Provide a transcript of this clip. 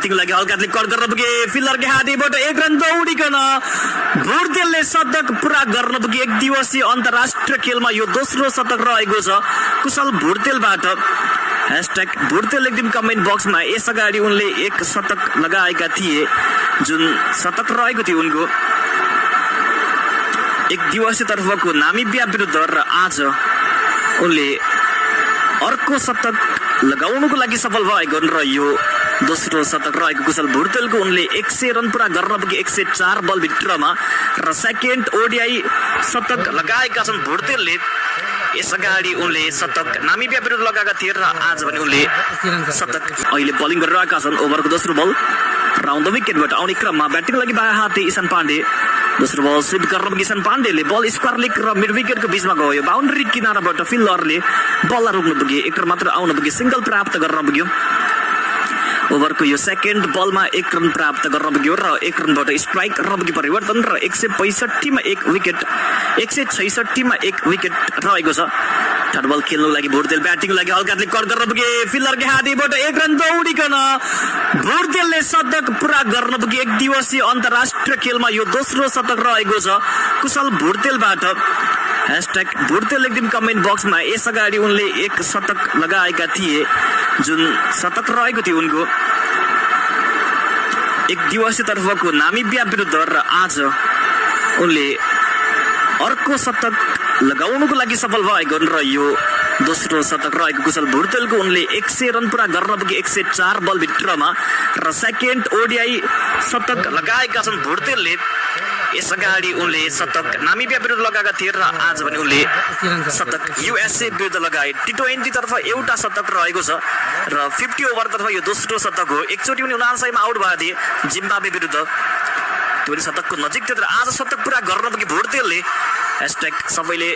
Batting लागि हल्काले cut गर्न पुगे फिल्डरको हातैबाट 1 रन दौडिकन भुर्तेलले शतक पुरा गर्न पुगे। एक दिवसीय अन्तर्राष्ट्रिय खेलमा यो दोस्रो शतक रहेको छ कुशल भुर्तेलबाट। ह्याशट्याग भुर्तेल लेखिदिनु कमेन्ट बक्समा। यसअगाडि उनले एक शतक लगाएका थिए जुन शतक रहेको थियो उनको एक दिवसीय तर्फको नामिबिया विरुद्ध, र आज उनले अर्को शतक लगाउनुको लागि सफल भएको र यो दोस्रो शतक रहेको कुशल भुर्तेलको। उनले 100 रन पुरा गर्न पुगे 104 बल भित्रमा र सेकेन्ड ओडिआई शतक लगाएका छन् भुर्तेलले। यसअगाडि उनले शतक नामिबिया विरुद्ध लगाएका थिए र आज पनि उनले शतक अहिले बलिङ गरिरहेका छन्। ओभरको दोस्रो बल राउन्ड द विकेटबाट आउने क्रममा ब्याटिङ लागि बायाँ हाते ईशान पाण्डे। दोस्रो बल स्विप गर्न पुगे ईशान पाण्डेले। बल स्क्वायर लेग र मिड विकेटको बीचमा गयो। बाउन्ड्री किनाराबाट फिल्डरले बललाई रोक्न पुगे। एक रन मात्र आउन पुगे। सिंगल प्राप्त गर्न पुग्यो। ओभरको यो सेकेन्ड बलमा 1 रन प्राप्त गर्न पुग्यो र 1 रनबाट स्ट्राइक र पुगे परिवर्तन र 165 मा 1 विकेट 166 मा 1 विकेट रहेको छ। थर्ड बल खेल्नको लागि भुर्तेल ब्याटिङ लागि हल्काले कट गर्न पुगे फिल्डरको हातैबाट 1 रन दौडिकन भुर्तेलले शतक पुरा गर्न पुगे। एक दिवसीय अन्तर्राष्ट्रिय खेलमा यो दोस्रो शतक रहेको छ कुशल भुर्तेलबाट। ह्याशट्याग भुर्तेल लेखिदिनु कमेन्ट बक्समा। यसअगाडि उनले एक शतक लगाएका थिए जुन शतक रहेको थियो उनको एक दिवसीय तर्फको नामिबिया विरुद्ध, र आज उनले अर्को शतक लगाउनुको लागि सफल भएको र यो दोस्रो शतक रहेको कुशल भुर्तेलको। उनले 100 रन पुरा गर्न पुगे 104 बल भित्रमा र सेकेन्ड ओडिआई शतक लगाएका छन् भुर्तेलले। यसअगाडि उनले शतक नामिबिया विरुद्ध लगाएका थिए र आज पनि उनले शतक युएसए विरुद्ध लगाए। T20 तर्फ एउटा शतक रहेको छ र 50 ओभर तर्फ यो दोस्रो शतक हो। एकचोटि उनी 79 मा आउट भएको थिए जिम्बाब्वे विरुद्ध। त्यो पनि शतकको नजिक थियो तर आज शतक पुरा गर्न पुगे भुर्तेलले। ह्याशट्याग सबैले